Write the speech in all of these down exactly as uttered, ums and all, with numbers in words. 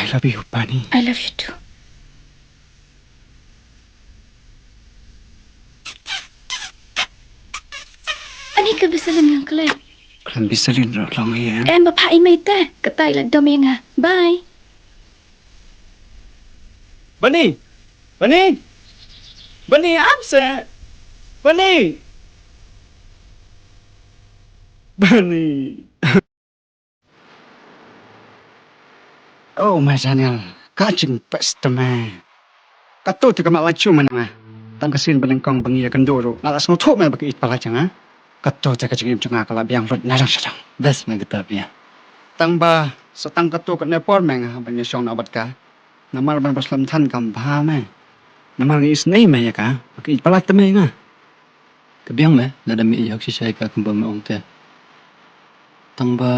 Love you, Bani. I love you too. Ani ka bisalin yang kelai. Klan bisalin ro long ya. Em bapa imai te. Katai la dom nga. Bye. Bani. Bani. Bani, am se. Bani. Bani. Oh, Mai Daniel, ka jingpes te me. Kato te ka ma la chu me na. Tang ka sien ba nyngkong ba ngi ïa kynduh ruh, nga la sngewthuh me ba ka ïeit palat jong nga. Kato te ka jingim jong nga ka la biang lut na jong sha jong. Best me kata phi ïa. Tang ba sa tang kato katne por me nga ban ïa shong na bad ka. Namar ban ba slem than kam bha me. Namar ngi isynei me ïa ka ba ka ïeit palat te me nga. Ka biang me, lada me ïoh shisha ïa ka kumba me ong te. Tang ba,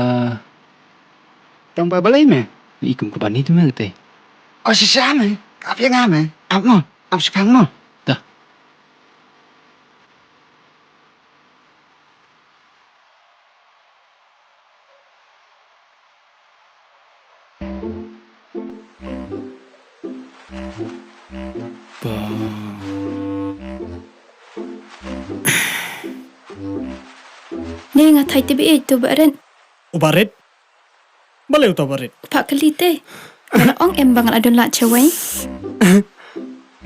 tang ba balei me? Me i kum ka Bani te me kata. Oh, shisha me. Ka biang me. Ap mo, ap shipang mo. Ta. Ba. Ni nga thait te ba ïeit to ba rit. U ba rit? Balei uta u ba rit? Pha kylli te. Nga la ong em ba nga la don lad shawei.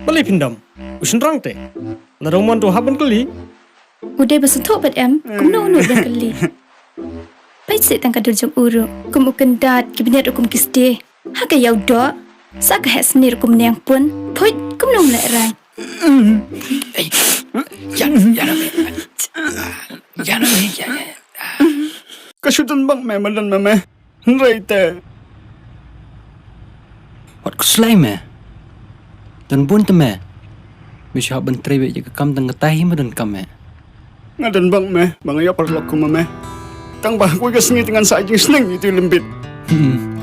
Balei phin dom? U shynrang te. Lada u mon to hap ban kylli. U dei ba sngewthuh bad em, kumno u nud ban kylli. Peit seh tang ka dur jong u ruh, kum u kyndat, ki bniat ruh kum ki sdie. Ha ka ïaw doh, sa ka heh snier kum neng pun, phuit, kumno um lehrain. Ei, ïa, ïa, ïa, ïa, ïa, ïa. Ka shu don bang me, madan me me. Hynrei te. Wat khuslai me. Don bun te me. Me shu hap ban trei beit ïa ka kam tang katai hi me don kam me. Nga don bang me, ba nga ïoh paralok kum me. Tang ba kawei ka sngi te ngan sa ai jingsneng ïa ute u lymbit. Hmm.